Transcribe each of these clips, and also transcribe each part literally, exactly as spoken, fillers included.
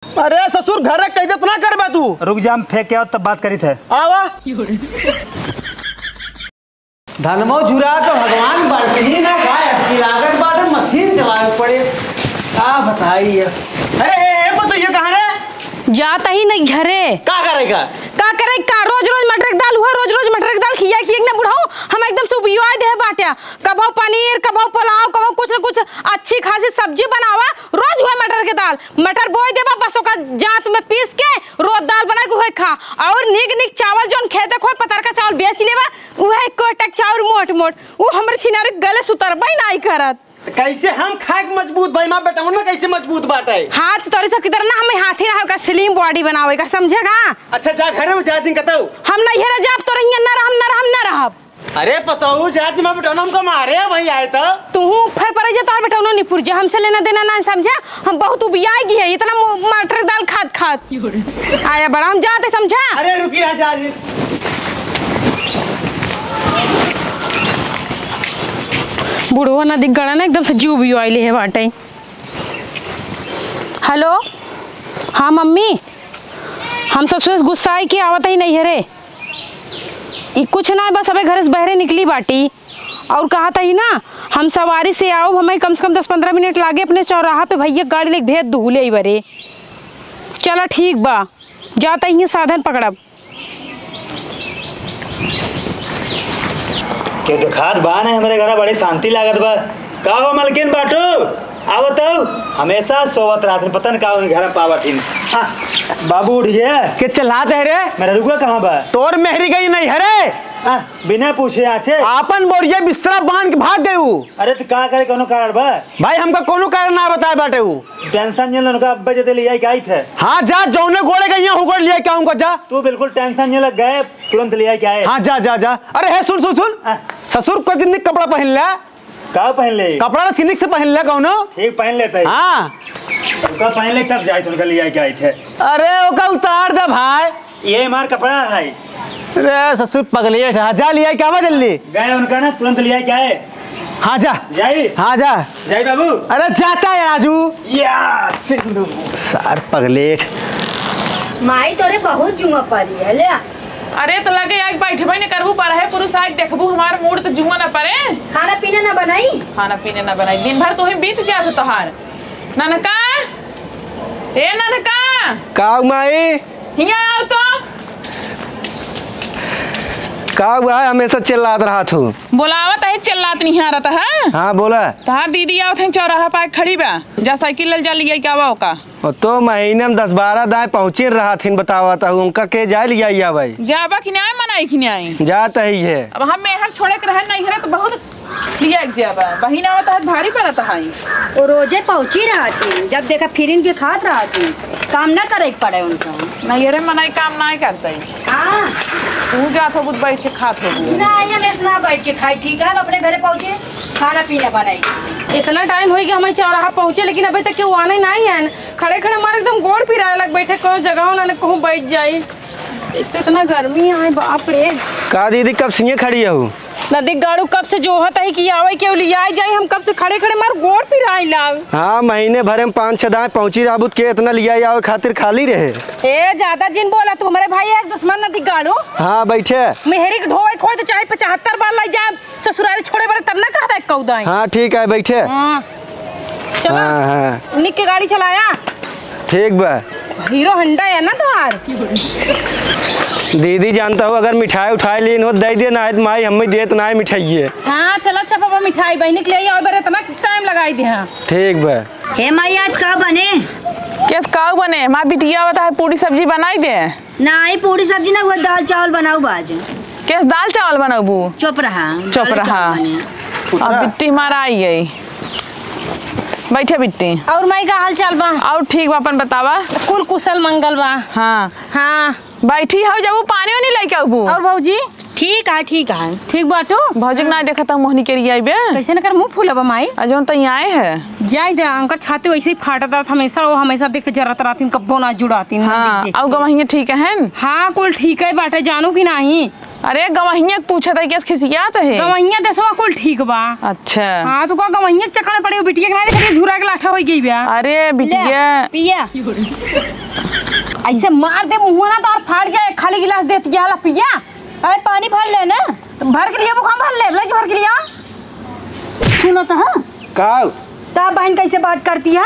अरे ससुर, घरे कहि देत ना करबा तू। रुक जा, हम फेंक के आओ तब बात करित है। आवा। धनमो झुरा तो भगवान बरतही ना गाय, अबकी लागत बाटे मशीन चलावे पड़े। का बताई ये? अरे, ए, ए, पतोहिया कहाँ रे? जात ही नहीं घरे। का करेगा? का करे का? रोज रोज मटर के दाल हुआ, रोज रोज मटर के दाल खिया खिया के ना बुढ़ऊ, हम एकदम से उबियाए देहे बाटे। कभो पनीर, कभो पुलाव, कभो कुछ न कुछ अच्छी खासी सब्जी बनावा, रोज हुआ मटर के दाल। मटर बोए देबा, बस ओका जाँत में पीस के रोज दाल बना के उहे खा। और नीक नीक चावल जौन खेते खोए पतरका चावल बेच लेबा, उहे एको टक चाउर मोट मोट, उ हमरे छिनारे गले से उतरबे नाई करत। त कैसे हम खाए के मजबूत भाई, माँ बेटौना कैसे मजबूत बाटे? हाथ तोरी सब किधर ना, हमें हाथी ना होगा, slim body बनावे का, समझे का? अच्छा जा घरे में जा जिन कतऊ। हम नैहरे जाब, तोरे हियाँ ना रहम, ना रहम, ना रहब। अरे पतऊ, जा जिन, माँ बेटौना हमका मारे भाई आए तो। तू फर पड़े जा, तोहर बेटौना निपुर जा, हमसे लेना देना ना समझा। हम बहुत उबियाए गई है, इतना मो-, मटर दाल खात खात। आया बड़ा, हम जाते समझा। अरे रुकी रहा जा जिन। बुढ़वा ना दिख गड़ा ना, एकदम से जीव भी आइले है बाटे। हेलो, हाँ मम्मी, हम ससुर से गुस्सा आई कि आवत ही नहीं है रे। ई कुछ ना, बस अबे घर से बहरे निकली बाटी। और कहा था ही ना, हम सवारी से आओ, हमें कम से कम दस पन्द्रह मिनट लागे, अपने चौराहा पे भैया गाड़ी लेके भेज दू ले बरे। चला ठीक बा, जाता ही साधन पकड़ब। के देखात बा ना हमरे घरा, बड़ी शांति लागत बा। का हो मलकिन बाटू, आवत हो? हमेशा सोवत रहत, पता न का हो घर पावत ही। हाँ, बाबू उठिए। के चलात है रे? मेरा रुआ कहाँ बा? तोर मेहरी गई नहीं है रे। हाँ, बिना पूछे आछे। आपन बोरिया बिस्तरा बांध के भाग गए उ। अरे तो का करे, कोनो कारण बा? भाई हमका कोनो कारण ना बताए बाटे उ। Tension नहीं लो, उनका अब्बे जदे ले आई के आई थे। हाँ जा, जौने गोड़े गई है, हुगड़ ले आई के आऊंगा जा। तू बिल्कुल tension नहीं लग गए, तुरंत ले आई के आए। हाँ जा, जा, जा। अरे है, सुन, सुन, सुन। हाँ। ससुर को दिन कपड़ा पहन ले। का पहन ले? कपड़ा ना सिनिक से पहन ले कौनो। ठीक पहन लेते हैं। हाँ। उनका पहन ले तब जाए थे, उनका ले आई के आई थे। अरे ओका उतार दे भाई। ये हमार कपड़ा है। रे ससुर पगलेट है, जा ले आई के आवा जल्दी। गए उनका ना, तुरंत ले आई के आए। हाँ जा। जाई? हाँ जा। जाई बाबू? अरे जाता है राजू। या सिंधु। सार पगलेट। माई तोरे बहुत जुआ परी है, ले आ। अरे तो लगे आग बैठबे न करबू, पर है पुरुष आग देखबू, हमार मूड तो जुआ न परे। खाना पीना ना बनाई? खाना पीना ना बनाई, दिन भर तो ही बीत जात तोहार। ननका, ए ननका। का माई? हियाँ आओ तो। का हुआ है, हमेशा चिल्लात रहत हो? बोलावत है, चिल्लात नहीं आ रहता है। हाँ, बोला। तहार दीदी आवत है, चौराहा पाए खड़ी बा, जा साइकिल ले जा, लिया क्या हुआ ओका। और तो महीने में दस बारह दाएँ पहुँचे रहत हिन, बतावत हूँ, उनका के जाए लिया या भाई? जाबा कि नहीं, मनाई कि नहीं? जात ही है। अब हम मेहर छोड़े के रहन नहीं है तो बहुत लिया के जाबा। बहिन आवत है, भारी पड़त है। वो रोजे पहुँची रहत हिन, जब देखा फिर इनके खात रहत हिन, काम ना करे के पड़े उनका। नहीं रे, मनाई काम नहीं करते। हाँ। तू जात हो, बैठ के खात हो। नहीं, हम इतना बैठ के खाई, ठीक है, हम अपने घरे पहुँचे, खाना पीना बनाई। इतना टाइम होई कि हमें चौराहा पहुँचे, लेकिन अभी तक केहू आने नहीं आए। खड़े खड़े हमारे एकदम गोड़ पिराए लग बैठे, कोनो जगह ना, ना कहूँ बैठ जाई। एक तो इतना गर्मी है, बाप रे। का दीदी, कब से ये खड़ी है? नदी गाड़ू कब से जोहत है कि आवे केहू लियाई जाई, हम कब से खड़े खड़े हमार गोड़ पिराए लाग। हाँ, महीने भरे में पाँच छह दाएँ पहुँची रहबू त के इतना लियाई आवे खातिर खाली रहे। ए, ज्यादा जिन बोला, तू हमारे भाई एक दुश्मन नदी गाड़ू। हाँ, बैठे। मेहरी के ढोए खोए तो चाहे पचहत्तर बार लाई जाए, ससुरारी छोड़े बड़े तब ना कहबे कऊ दाई। हाँ, ठीक है, बैठे। हाँ। चला। हाँ, हाँ। निक के गाड़ी चलाया। ठीक बा। हीरो होंडा है ना तोहार। दीदी जानता हो, अगर मिठाई उठाई लीन हो, दे दे, ना है तो माई हमें देत ना है मिठाई ये। हाँ, चला अच्छा पापा, मिठाई बहनी के ले आओ, अबे इतना टाइम लगाई दे। हाँ। ठीक बा। हे माई, आज का बने? केस काऊ बने? हमार बिटिया आवत है, पूरी सब्जी बनाई दे। नाहीं, पूरी सब्जी ना, वो दाल चावल बनाऊ बाज। केस दाल चावल बनाबू? चुप रहा, चुप दाल रहा। चावल बने। अब बिट्टी हमारा आई है। बैठे बिट्टी। और माई का हाल चाल बा? और ठीक बा, अपन बतावा। कुल कुशल मंगल बा। हाँ। हाँ। बैठी हो, जब वो पानी वानी लेके आबू। और भौजी? ठीक है, ठीक है। ठीक बाटू? भौजी के ना देखा त मोहनी के रिया आइबे। कैसे न कर मुँह फूलबा माई? आ जौन तई आए है। जाए दे, उनकर छाती वैसे ही फाटत रहत हमेशा, वो हमेशा देख के जरत रहत, कब्बो ना जुड़ाती, ना हाँ, देख देख अब के। गवहिया ठीक है? हाँ, कुल ठीक है बाटे, जानू कि नाही? अरे गवहिया के पूछत है, कैसे खिसियात है? गवहिया देसवा कुल ठीक बा। अच्छा। हाँ, तो का गवहिया के चक्कर में पड़े हो, बिटिया के ना देख रही, झुरा के लाठा हो गई बा। अरे बिटिया। ले, पिया। ऐसे मार दे मुँह ना तो और फाट जाए, खाली गिलास देत गया ला पिया। अरे पानी भर ले ना। तो भर के लिए मुखा भर ले, ले भर के लिए। सुनो तो हाँ। का? ता बहन कैसे बात करती है?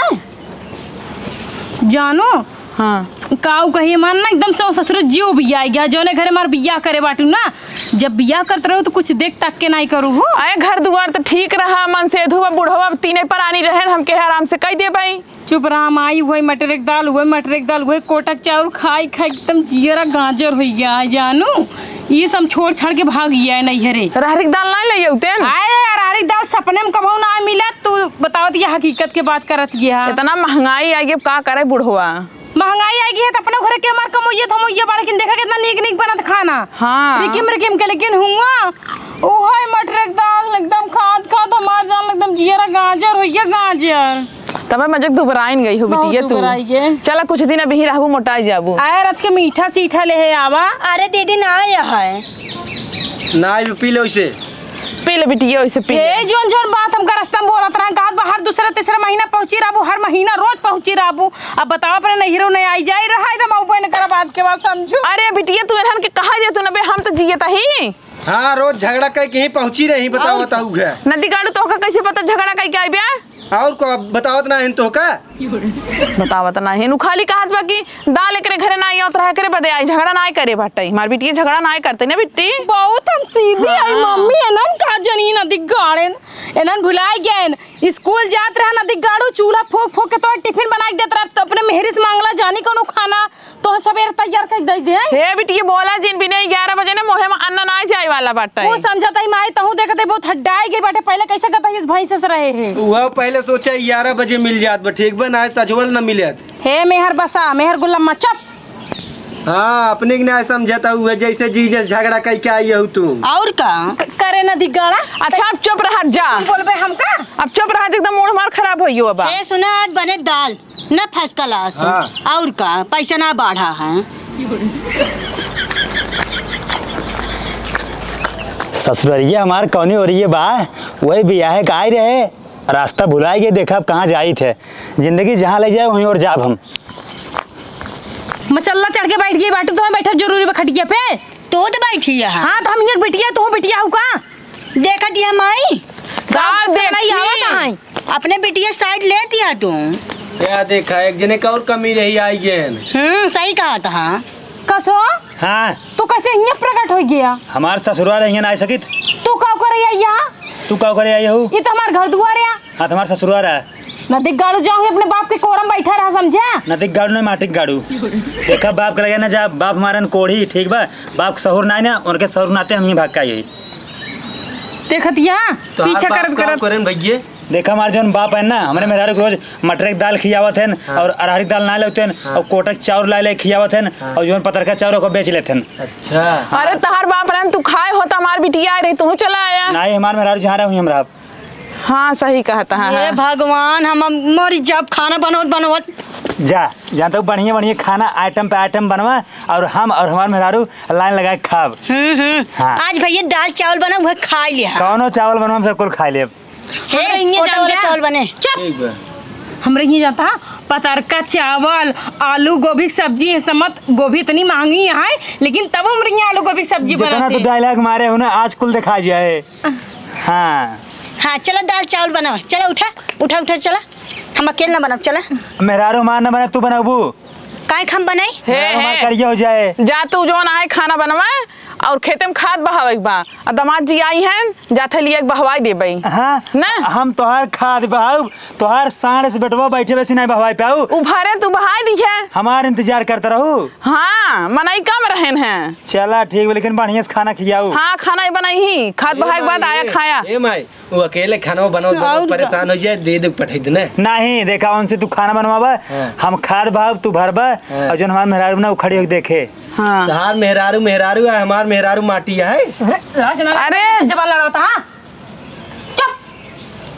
जानो, हाँ। काऊ कही मन ना एकदम से ससुर जियो बिया गया, जौने घरे मार बिया करे बाटू ना, जब बिया करत रहो तो कुछ देख तक के नहीं करू हो। अरे घर दुआर तो ठीक रहा, मन से धुआ बुढ़वा तीने परानी रहे, हम के आराम से कह दे भाई। चुप रहा माई, वही मटर के दाल, वही मटर के दाल, वही कोटक चाउर खाई खाई एकदम जियरा गाजर हो गया है जानू। ये सब छोड़ छाड़ के भाग गया है नैहरे। रहरी के दाल ना ले उतेन? आए यार, रहरी के दाल सपने में कबहू ना मिला। तू बतावत ये हकीकत के बात करत ये है। इतना महंगाई आई, अब का करे बुढ़वा? महंगाई आई गई है तो अपने घरे के मार कमोइये धमोइये बा, लेकिन देखा कितना नीक नीक बनत खाना। हाँ। रिकिम रिकिम के, लेकिन हुआ ओहे मटर के दाल एकदम खात खात हमार जान एकदम जियरा गाजर हो गया गाजर। तबे मजे दुबराइन गई हो बहुत बिटिया तू। दुबराई गे। चला कुछ दिन अभी रहबू, मोटाई जाबू। आए रच के मीठा सीठा ले है आवा। अरे दीदी ना आया है। ना आइब, पी लो इसे। पी ले बिटिया, इसे पी ले। ए, जौन जौन बात हमका रास्ता में बोलत रहन, कहत बा हर दूसरा तीसरा महीना पहुँची रहबू, हर महीना रोज पहुँची रहबू। अब बताओ अपने नैहरो नहीं आई जाई रहा, एकदम अउबे न करा बात के बात समझू। अरे बिटिया तू इन्हन के कहा दे तू न बे, हम तो जियत ही। हाँ, रोज झगड़ा कई के ही पहुँची रही, बताओ, और बताऊ घे। नदी गाड़ू तोहका कैसे पता झगड़ा कई के आई बे? और को बतावत ना हिन तोहका? बतावत ना हिन, उ खाली कहत बा कि दाल एकरे घरे ना आवत रहा, एकरे बदे आई, झगड़ा ना करे बाटे। हमार बिटिया झगड़ा ना करते ना बिट्टी। बहुत हम सीधी आई हाँ। मम्मी, एनन का जनी नदी गाड़ेन, एनन भुलाए गएन। स्कूल जात रहा नदी गाड़ू, चूल्हा फूक फूक के तोहर टिफिन बना के देत रहा, तो अपने मेहरी से मांगला जानी कौनो खाना। तोह सबेर तैयार कर दे दे। हे बिटिया, बोला जिन बिना ग्यारह बजे ने मोहे में अन्न ना जाए वाला बाटे। वो समझत हई माई, तहूँ देखत हई बहुत हड्डाई गई बाटे। पहले कैसे गदहिस भैंस से रहे है। वो पहले सोचा ग्यारह बजे मिल जात बा, ठीक बा, ना सजवल ना मिलत। हे मेहर बसा, मेहर गुलाम, चुप। हाँ, अपने के ना समझत हुए, जैसे जी जैसे झगड़ा कई के आई हो तू। और का? क-, करे ना दिगाड़ा। अच्छा, अब चुप रह जा। बोलबे हमका? अब चुप रह जा, एकदम मूड हमार खराब होइयो अब। ए, सुना, आज बने दाल। ना first class। हाँ। और का, पैसा ना बढ़ा है। ससुररिया हमार कौनी ओरिये बा, वही बियाहे का आई रहे, रास्ता भुलाई गए, देखा अब कहाँ जाइत है। जिंदगी जहाँ ले जाए वहीं ओर जाब हम। मचल्ला चढ़ के बैठ गई बाटू, तुम्हें बैठब जरूरी बा खटिया पे। तो तो बैठी है। हाँ, तो हम एक बिटिया, तू बिटिया हो का? देखत या माई? का गाँव से देखी? नहीं आवत हैं। अपने बिटिया side लेती है तू। क्या देखा, एक जने का और कमी रही आई गेन। हम्म, सही कहा था। कसो? हाँ। तू कैसे हियाँ प्रकट हो गया? हमार ससुरवा रहिए ना आ सकित। तू का करे आई यहाँ? तू का करे आई हो? ये तो हमार घर दुआर है। हाँ, तो हमार ससुरवा रहा। नदिक गाड़ू जाऊँ अपने बाप के कोरम बैठा रहा, समझा? नदिक गाड़ू नहीं, माटिक गाड़ू। देखा, बाप के लगे ना जा, बाप हमारन कोढ़ी, ठीक बा? बाप के सहूर ना है ना, उनके सहूर नाते हम ही भाग के आई। देखत यहाँ, तोहार पीछा बाप करत का करत। करेन भैये? देखा, हमार जौन बाप है ना, हमरे मेहरारू के रोज मटर के दाल खियावत हैं हाँ। और अरहर के दाल ना लेते हैं हाँ। और कोटक चाउर ला ले खियावत हैं हाँ। और जौन पतरका चाउर ओको बेच लेते हैं। अच्छा। अरे, तहार बाप रहन, तू खाए हो तो हमार बिटिया आ रही, तू चला आया। नहीं, हमार मेहरारू जहाँ रहे, वहीं हम रहब। हाँ, सही कहत है, हे हाँ। भगवान, हम अब मर जाब खाना बनवत बनवत। जा, जानता हूँ, बढ़िया बढ़िया खाना item पे item बनवा और हम और हमार मेहरारू line लगा के खाब। हम्म, हम्म। हाँ। आज भैया दाल चावल बना, वह खा लिया। कौनो चावल बनवा, हम सब कुल खा लेब। हे, हमरे हियाँ फोटो वाला जान जा। चावल बने। चुप। ठीक बा। हमरे हियाँ जाता, पतरका चावल, आलू गोभी की सब्जी, ये समत गोभी इतनी महंगी है, लेकिन तब हमरे हियाँ आलू गोभी की सब्जी जितना बनाते। तो dialogue मारे हो ना, आज कुल दिखा जाए। हाँ। हाँ, चलो दाल चावल बनाओ। चलो उठा, उठा, उठा, चला। हम अकेले ना बनाब, चला। मेहरारू हमार ना बने, तू बनाबू। काहे हम बनाई? हे, मेहरारू हमार हे। करिया हो जाए। जा तू जौन आए खाना बनवा और खेते में खाद बहावे के बा। आ दामाद जी आई हैं, जाथे लिए के बहवाई देबई। हाँ, ना? हम तोहार खाद बहाउब, तोहार साँड़ से बेटवा बैठे वैसे नहीं बहवाई पाऊ। उ भरे तू बहाई दिहे। हमार इंतजार करत रहू? हाँ, मनई कम रहेन हैं। चला ठीक बा, लेकिन बढ़िया से खाना खियाऊ। हाँ, खाना ही बनाई ही, खात ए बहाए के बाद माई, आया ए, खाया। ए माई, वो अकेले खाना बनाओ, और बहुत का? परेशान हो जाए, दे दे, पठाई दे ना। नहीं, देखा, उनसे तू खाना बनवाबा, हाँ। हम खात भाव, तू भरबा, हाँ। और जौन हमार मेहरारू ना, उ खड़ी होके देखे। हाँ। तहार मेहरारू मेहरारू है, हमार मेहरारू माटी है। अरे! जब लड़ावता, हाँ? चुप।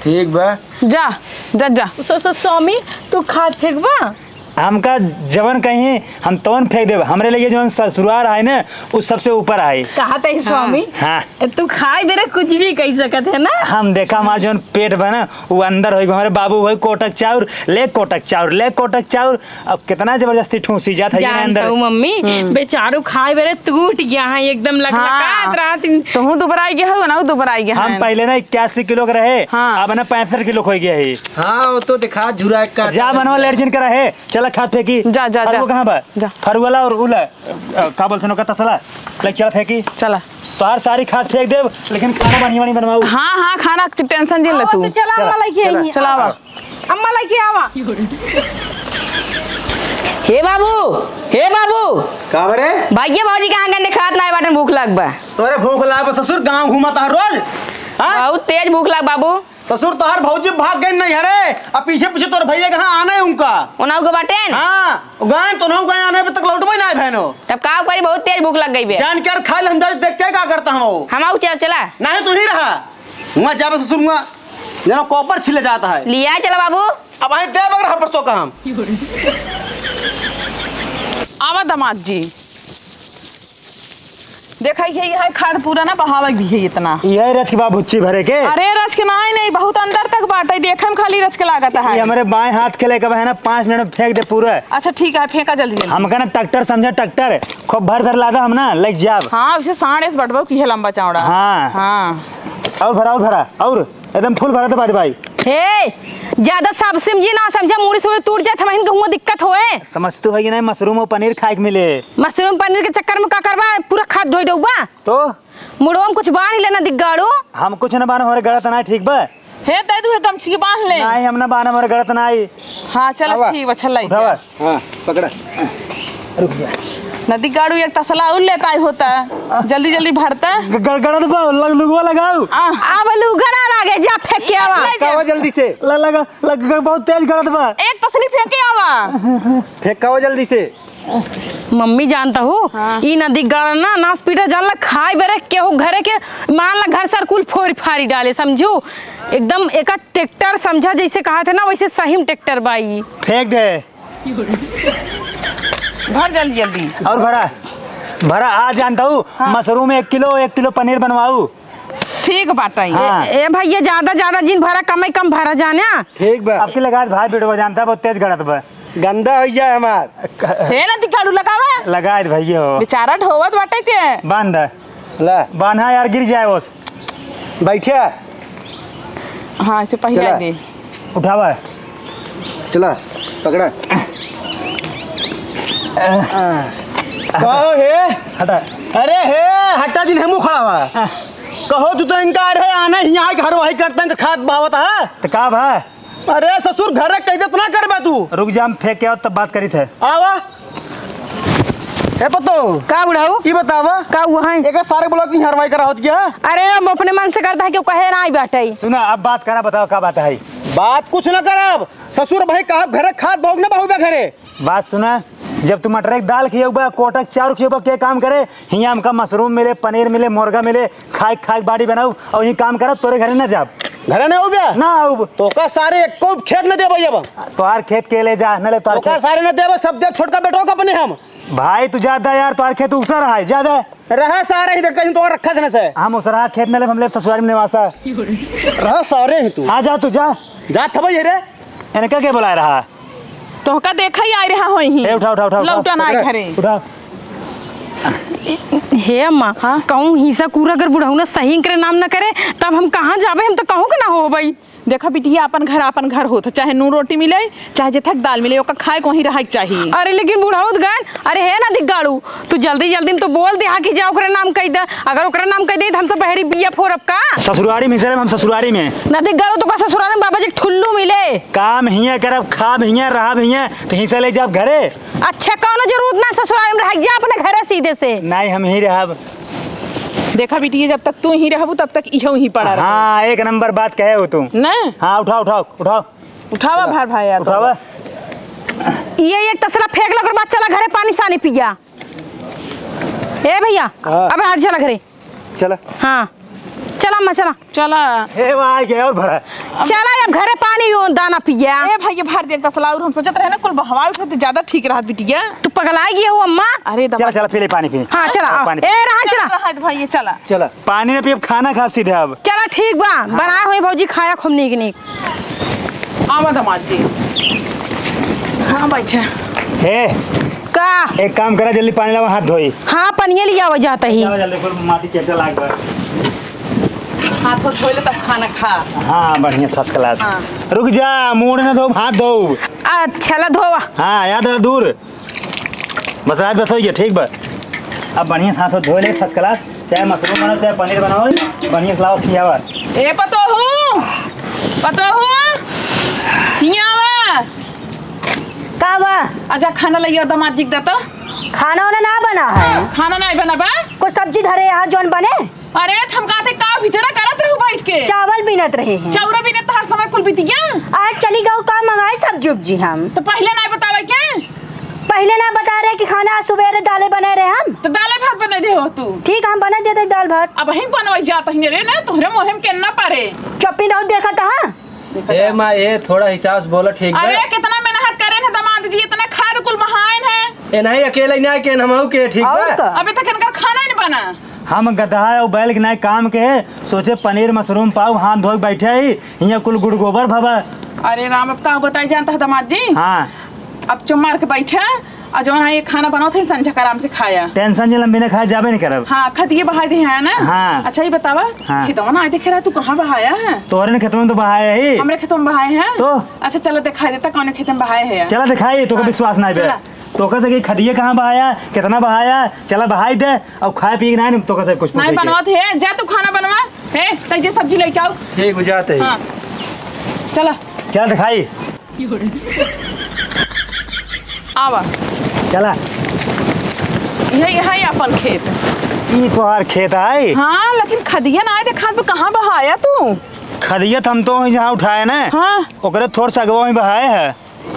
ठीक बा। जा, जा, जा। सो, सो, स्वामी, तू खाद फेंकबा? हमका जवन कहीं, हम तवन फेंक देब। हमरे लगे जवन ससुरार है ना, उ सबसे ऊपर है। कहा तई स्वामी? हाँ। तू खाए बेरे कुछ भी कह सकत है ना? हम देखा, हमार जवन पेट बा ना, उ अंदर होई, हमारे बाबू होई, कोटक चाउर, ले कोटक चाउर, ले कोटक चाउर। अब कितना जबरदस्ती ठूसी जात है ये जानत अंदर। हूँ मम्मी, हम्म। बेचारू खाए बेरे टूट गया है, एकदम लकलकात हाँ। रहत। तोहू दुबराई गया हो ना, उ दुबराई गया हम है। पहले ना इक्यासी किलो के रहे, हाँ। अब ना पैंसठ किलो हो गया है। हाँ, वो तो देखा झुरा का जा बनवा लेट जिन के रहे, चला खाद फेंकी। जा, जा, फरुआ जा। कहाँ बा? जा। फरुआला और उला, अ, का बोलते हैं ओका, तसला, ले चला फेंकी। चला। तोहार सारी खाद फेंक देब, लेकिन खाना बढ़िया बढ़िया बनवाऊ। हाँ, हाँ, खाना के tension जिन ले आवा, तू। तू चला, चला। अम्मा लेके आई हैं। चला, आवा। आवा। अम्मा लेके आवा। हे बाबू, हे बाबू। का बरे? भैया भौजी के आंगन देखात ना बाटन, भूख लाग बा। तोरे भूख लाग बा ससुर, गाँव घूमत ह रोज। हाँ? बहुत तेज भूख लाग बाबू। ससुर तोहार भौजी भाग गई नहीं हरे, अब पीछे पीछे तोर भैया कहाँ आने उनका। उनाऊ के बाटेन? हाँ, गए तो ना गए आने, अभी तक लौटबे ना भैनो। तब का करी, बहुत तेज भूख लग गई बे। जान के यार खा ले, हम जाते देख के का करता हम वो। हम आऊ चल चला। नहीं तू ही रहा। हुआ जाबे ससुर हुआ। जना कॉपर छिले जाता है। लिया चला बाबू। अब आई देब अगर हपड़ तो काम। आवा दामाद जी। देखा ये, ये है खाद पूरा ना बहावे भी है इतना। ये रच के बा भुच्ची भरे के? अरे रच के नाई, नाई, बहुत अंदर तक बाटे, देखे में खाली रच के लागत है। ये हमारे बाएं हाथ के लेके बा है ना, पाँच मिनट में फेंक दे पूरा। अच्छा ठीक है, फेंका जल्दी जल्दी। हमका ना ट्रैक्टर समझे, ट्रैक्टर खूब भर भर लादा हम ना, लग जाब। हाँ, उसे साढ़े से बटबो की है लंबा चौड़ा। हाँ। हाँ। और भरा, और भरा, और एकदम फुल भरा तो बाज भाई। हे, ज्यादा सब सिम जी ना समझा, मूड़ी सूड़ी टूट जाए, हमहिन के हुआ दिक्कत होए। समझ तो है कि नहीं, मशरूम और पनीर खाए के मिले। मशरूम पनीर के चक्कर में का करबा, पूरा खाद ढोई डउबा। तो? मुड़वा में कुछ बांध लेना दिग्गाड़ू। हम कुछ ना बांध, हमारे गलत ना है, ठीक बा? हे, दे दू, हे गमछी के बांध ले। नहीं, हम ना बांध, हमारे गलत ना आई। हाँ, चलो आवा। ठीक बा, चल लाई। उठावा। हाँ, पकड़ा। रुक जा। नदी गाड़ू एक तसला और लेता ही होता, जल्दी जल्दी भरता। ग-, गड़गड़त बा, लग-, लुगवा लगाऊ। आ। अब लुगरा लागे, जा फेंक के आवा। ले जा। फेंकावा जल्दी से। ल-, लगा, लग, बहुत तेज गड़त बा। एक तसली फेंक के आवा। फेंकावा जल्दी से। मम्मी जानता हूँ, हाँ। ई नदी गाड़ ना, नास पीटा जान ला, खाए बेरे केहू घरे के, मान ला घर सर कुल फोड़ फाड़ी डाले, समझू? एकदम एका ट्रैक्टर समझा, जैसे कहा थे ना, वैसे सही में ट्रैक्टर बा ई। फेंक दे। भर जल्दी जल्दी। और भरा, भरा, आ जानता हूँ, हाँ। मशरूम एक किलो, एक किलो पनीर बनवाऊ। ठीक बात है। हाँ। ए, ए भैया, ज्यादा, ज्यादा जिन भरा, कम ही कम भरा जाने। ठीक बा। अब की लगा भाई बेटवा जानता, बहुत तेज गड़त बा। गंदा हो जाए हमार। हे ना दिखाड़ू लगावा। लगा दे भैया हो। बेचारा ढोवत बाटे के। बांध। ला। बांधा यार, गिर जाए ओस। बैठा। हाँ, इसे पहिला चला। दे। उठावा। चला, पकड़ा। कहो हे। हटा। अरे हे, हटा दिन हमू खड़ा हुआ। कहो तू तो इनका अरे आना ही यहाँ घर वही करते हैं तो खात बहावत है। तो का भा? अरे ससुर, घरे कह देत ना करबे तू। रुक जा, हम फेंक के आओ तब बात करी थे। आवा। ए पतो। का बुढ़ऊ? ई बतावा। का हुआ है? एक सारे बोला तू हरवाई करा होत गया। अरे हम अपने मन से करता है, क्यों कहे ना आई बाटे। सुना, अब बात करा, बताओ का बात है? बात कुछ ना करब। ससुर भाई कहा घरे खात भोग ना बहुबे घरे। बात सुना, जब तू मटर के दाल खियौबा, कोटक चाउर खियौबा, के काम करे? हियाँ हमका मशरूम मिले, पनीर मिले, मुर्गा मिले, खाए खाए body बनाऊ और यही काम करब, तोरे घरे ना जाब। घरे ना आउब? ना आउब। तोका सारे एको खेत न देबे अब। तोहार खेत के ले जा, न ले तोहार तोका खेत। सारे न देबे, सब दे छोटका बेटो का अपने हम। भाई तू ज्यादा यार, तोहार खेत उसर है, ज्यादा। रहा सारे ही देख, कहीं तो रखा देने से। हम उसरा खेत न ले, हम ले ससुराल में निवासा। रहा सारे ही तू। आ जा तू जा। जा थबई है रे। इनका के बुलाए रहा? तोहका देखा ही आए रहा होई ही। ए, उठा, उठा, उठा, उठा। लौटा ना आए पकड़। घरे। उठा। हे अम्मा, हाँ? कहूँ हिस्सा कूरा अगर बुढ़ऊ ना सही करे नाम ना करे, तब हम कहाँ जाबे? हम तो कहूँ के ना हो भाई। देखा बिटिया, आपन घर आपन घर होत, चाहे नून रोटी मिले, चाहे जेथक दाल मिले, ओका खाए को वहीं रहे के चाही। अरे लेकिन बुढ़ऊ त गन, अरे हे ना दिग्गाड़ू, तू जल्दी जल्दी में तो बोल दे हा कि जा ओकरे नाम कह दे। अगर ओकरे नाम कह दे तो हम सब बहरी बिया फोरब का? ससुरारी में हिस्सा लेब हम ससुरारी में। ना दिग्गाड़ू, तो का ससुरारी में बाबा जी के ठुल्लू मिले? काम हियाँ करब, खाब हियाँ, रहब हियाँ, तो हिस्सा ले जाब घरे। अच्छा, कौनो जरूरत ना ससुराल में रह, जा अपने घरे सीधे से। नहीं, हम ही रहब। देखा बिटिया, जब तक तू ही रहबू, तब तक इहो ही पड़ा रहे। हाँ, एक नंबर बात कहे हो तू। ना? हाँ, उठाओ, उठाओ, उठाओ। उठावा चला। भार भाई, आ तो। उठावा। ये एक तसला फेंक लो, ओकर बाद चला घरे पानी सानी पिया। ए भैया, हाँ। अब हाथ चला घरे। चला। हाँ, चला अम्मा, चला। चला। हे, वहाँ आ गया और भरा। चला, अब घरे पानी यो दाना पिया। ए भाई, ये भर दे एक तसला और, हम सोचत रहे ना, कुल बहवा उठे तो ज्यादा ठीक रहत बिटिया। तू पगला गया हो अम्मा? अरे चला, दमा- चला, पी ले पानी, पी ले। हाँ, चला, चला, आओ। पानी पी। ए, रहा, चला, चला। रहा है भाई, ये चला। चला। पानी ना पियब, खाना खाब सीधे अब। चला, ठीक बा, हाँ। बनाए हुई भौजी, खाया खूब नीक नीक। आवा दामाद जी। हाँ, बैठा। हे। का? एक काम करा, जल्दी पानी लावा, हाथ धोई। हाँ, पनिया लिया आवा जाता ही। लावा जल्दी, कुल माटी केचड़ा लाग बा। हाथ धो ले तब खाना खा। हाँ, बढ़िया, first class। हाँ। रुक जा, मुँह ना धो, हाथ धो। अच्छा, ला धोवा। हाँ, याद रहा, दूर। बस आज बस होइ गया, ठीक बा। अब बढ़िया से हाथ धो ले, first class। चाहे मशरूम बनाओ, चाहे पनीर बनाओ, बढ़िया से लाओ, खियावा। ए पतोहू, पतोहू, हियाँ आवा। का बा? आजा, खाना लइया, दामाद जी के दे तो। खाना वाना ना बना है। खाना नहीं बना बा? कुछ सब्जी धरे यहाँ, जौन बने। अरे, त हम कहते का भीतरा करत रहू बैठ के? चावल बीनत रहे हैं। चाउरा बीनत हर समय कुल बीतिया? आज चली गऊ का मंगाई सब्जी उब्जी हम। तो पहले नहीं बतावे के? पहले ना बता रहे कि खाना आज सुबेरे दाले बने रहे हम। तो दाले भात बने दे हो तू। ठीक, हम बने देते दाल भात। अब ही बनवाई जात ही रे ना, तोहरे मोहे में केना पारे। चुप्पी रहू, देखा तहाँ। ए माँ, ए थोड़ा हिसाब से बोला, ठीक बा? अरे, कितना मेहनत करे हैं दामाद जी, इतना खाद कुल बहायन है। ए नहीं, अकेले ही ना के, हमहू के, ठीक बा? और का? अभी तक इनकर खाना ही नहीं बना। हम गदहा और बैल के नाई काम के, सोचे पनीर मशरूम पाऊ, हाथ धोए बैठे ही, हियाँ कुल गुड़ गोबर भवा। अरे राम, अब का बताई जानता है दामाद जी? हाँ। अब चुप मार के बैठा, और जौन है ये खाना बनाओ थे, संझा के आराम से खाया। Tension जे लंबी ना खाए, जाबे नहीं करब। हाँ, खदिये बहाए दे है ना? हाँ। अच्छा, ये बतावा, हाँ। खेतवा ना आए देखे रहा, तू कहाँ बहाया है? तोहरे ने खेतवा में तो बहाया ही। हमरे खेतवा में बहाए हैं? तो? अच्छा, चला दिखाई देता कौन खेत में बहाए है। चला दिखाई, तोका हाँ। विश्वास नहीं बे। चला। तोका से कि खदिये कहाँ बहाया, कितना बहाया, चला बहाई दे, और खाए पिए के नहीं, तोका से कुछ नहीं पूछे के। बनवा थे, जा तू खाना बनवा। हे, तै जे सब्जी लेके आओ। ठीक हो जाते ही। हाँ। चला। चला दिखाई। आवा। चला। यही है अपन खेत। ई तोहार खेत है? हाँ, लेकिन खदिया ना आए देखात बा, कहाँ बहाया तू? खदिया तो हम तो वहीं जहाँ उठाए ना, हाँ। ओकरे थोड़ सा अगवा वहीं बहाए है।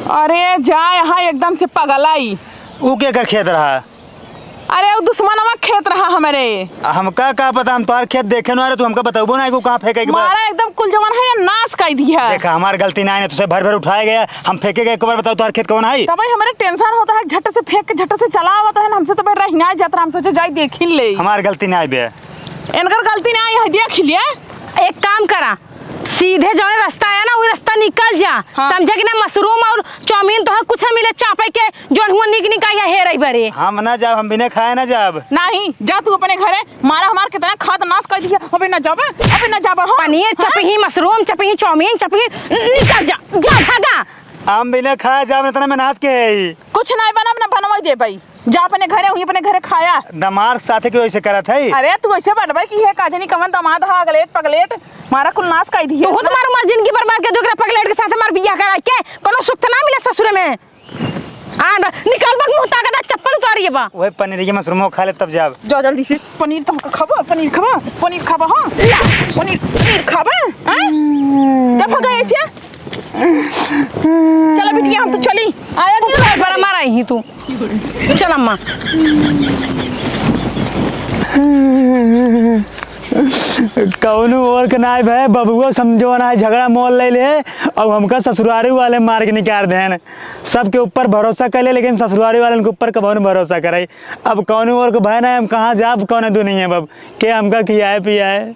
अरे जा, यहाँ एकदम से पगलाई। ऊ केकर खेत रहा? अरे, उ दुश्मनवा खेत रहा हमरे। आ, हमका का पता, हम तोहार खेत देखे ना रहे, तू हमका बतौबो ना कि कहाँ फेंके के बा। मारा एकदम कुल जवन है, नाश कर दिया। देखा, हमार गलती ना है, तुझसे भर भर उठाए गया, हम फेंके गए, एक बार बताओ, तोहार खेत कौन है? तब भाई, हमरे tension होता है, झट से फेंक के झट से चला आवत है, हमसे तो भाई रह ना जात रहा, हम सोचे जाई देखी ले। हमार गलती ना है बे। इनकर गलती ना है, देख लिया। एक काम करा, सीधे जौन रास्ता आया ना, वही रास्ता निकल जा। हाँ। समझे कि ना, मशरूम और चाउमीन तो कुछ ना मिले चापे के, जौन हुआ निक निक आई है, हे रही बरे। हम ना जाब, हम बिना खाए ना जाब। नहीं, जा तू अपने घरे, मारा हमार कितना खाद नाश कर दिया, अबे ना जाबे, अबे ना जाबे, हाँ? पनीर हाँ? चपही, मशरूम चपही, चाउमीन चपही, न-, निकल जा, जा भागा। हम बिना खाए जाब, इतना मेहनत के है ही। कुछ नहीं बना, ना बनवाई दे भाई। जा अपने घरे, वहीं अपने घरे खाया। दमाद साथे क्यों ऐसे करत है? अरे तू ऐसे बनबे कि है का जनी कवन दमाद हा, अगलेट पगलेट, मारा कुल नाश कर दिए। तू तो मारू मार जिंदगी बर्बाद कर दू, एकरा पगलेट के साथ मार बियाह करा के, कोनो सुख त ना मिले ससुरे में। आ, निकाल बक मुंह ताकत, चप्पल उतारिए बा। वही पनीर के मशरूम खा ले तब जाब। जा जल्दी से, पनीर तो हमका खाबो, पनीर खाबो, पनीर खाबो, हाँ? पनीर, पनीर खाबो, हाँ? जा भागा ऐसे। चला बिटिया, हम तो चली। आया तू तो घर पर हमारा ही तू। चल अम्मा। कौनो और के नाय भय, बबुआ समझो ना, झगड़ा मोल ले ले, अब हमका ससुरारी वाले मार के निकाल देन। सबके ऊपर भरोसा कर ले, लेकिन ससुरारी वालन के ऊपर कबहुँ न भरोसा करे। अब कौनो और के भय ना, हम कहाँ जाब, कौन दुनिया में अब के हमका खियाए पियाए।